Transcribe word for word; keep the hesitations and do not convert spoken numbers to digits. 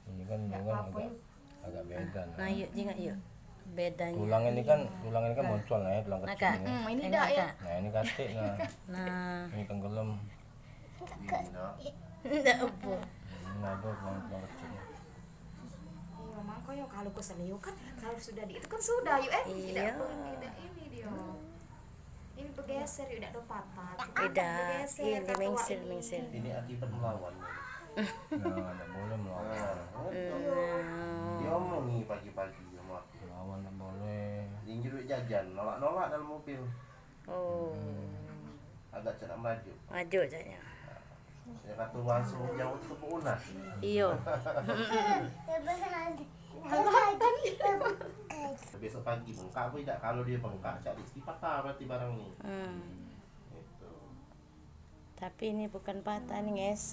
Ini kan, ini kan agak, agak beda, nah. Nah, yuk, jingok, yuk. Bedanya. Tulang ini kan, tulang ini kan muncul, nah, ya, tulang kecil ini. Hmm, ini dak, ya. Nah, ini katik, nah. Nah. Ini tenggelam. Ndak apa. Ini ada tulang, tulang kecil. Iya, makanya kalau ku seni kan, kalau sudah di itu kan sudah, yuk, eh, tidak, tidak ini dia. Ini bergeser, yuk, dak ada patah. Tidak, bergeser, ini mengsir, mengsir. Ini akibat melawan. Nah, ndak boleh melawan. Nah, dia omongi pagi-pagi sama aku. Melawan ndak boleh. Injil duit jajan, nolak-nolak dalam mobil. Oh. Agak cerak merajuk. Merajuk caknya. Ya, kata bahasa Jawa tu tepuk unas. Iyo. Besok pagi bengkak apa tidak? Kalau dia bengkak, cak rezeki patah berarti barang ni. Hmm. Gitu. Tapi ini bukan patah, ini ngesek.